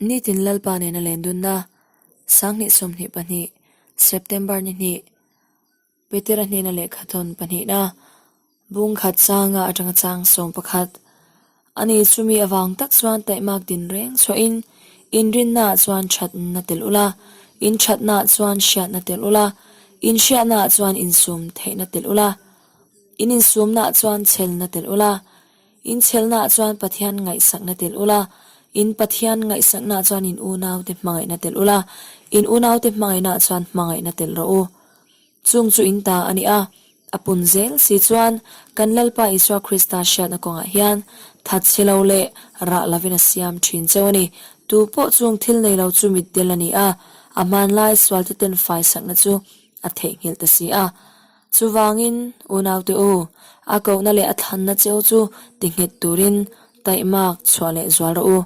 Nitin Lalpa nena lendunna 2022 September ni hnih Petera hnena lehkha thawn pahnihna bung khat changa atanga chang sawm pakhat a ni. Chumi avang tak chuan taihmak din reng chhuahin inrinnaah chuan thatna tel ula, in thatnaah chuan hriatna tel ula, in hriatnaah chuan insum theihna tel ula, in insumnaah chuan chhelna tel ula, In chhelnaah chuan Pathian ngaihsakna tel ula, in Pathian ngaihsaknaah chuan in unaute hmangaihna tel ula, in unaute hmangaihnaah chuan hmangaihna tel rawh u. Chung chu in ta a ni a, a pun zel si chuan kan Lalpa Isua Krista hriatna kawngah hian that chhe lo leh rah lovin a siam thin cheu a ni. Tu pawh chung thil nei lo chu mitdel a ni a, a hmanlai sualte ten faisakna chu a theihnghilh ta si a. Chuvangin, unaute u, a kohna leh a thlanna cheu chu ti nghet turin taihmak chhuah leh zual rawh u.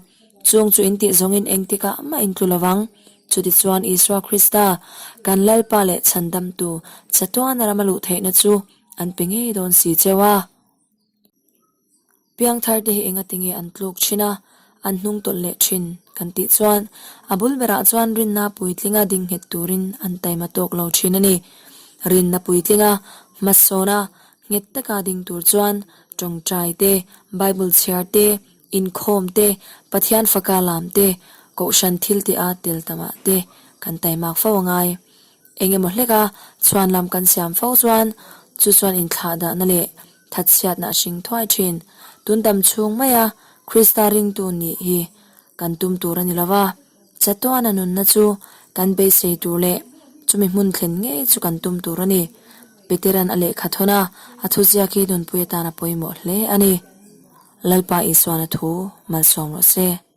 Chung chu in tih zawngin engtikah mah in tlu lovang. Chutichuan Isua Krista, kan Lalpa leh Chhandamtu, chatuana rama luh theihna chu an pe ngei dawn si cheu a. Piangthar te hi engati nge an tluk thin a, an hnung tawlh leh thin kan tih chuan a bul berah chuan rinna puitlinga ding nghet turin an taima tawk lo thin a ni. Rinna puitlinga hmasawna nghet taka ding tur chuan tawngtai te, Bible chhiar te, inkhawm te, Pathian faka lam te, kohhran thil tih a tel tamah te kan taimak fo a ngai. Engemaw hleka chhuan lam kan siam fo chuan chu chuan inthlahdahna leh thatchhiatna a hring thuai thin. Tun dam chhung maia Krista ringtu nih hi kan tum tur a ni lo va, chatuana nunna chu kan beisei tur leh chumi hmun thlen ngei chu kan tum tur a ni. Peteran a lehkha thawn a, a thuziak hi nunpui atan a pawimawh hle a ni. Lalpa Isuana thu malsawm rawh se.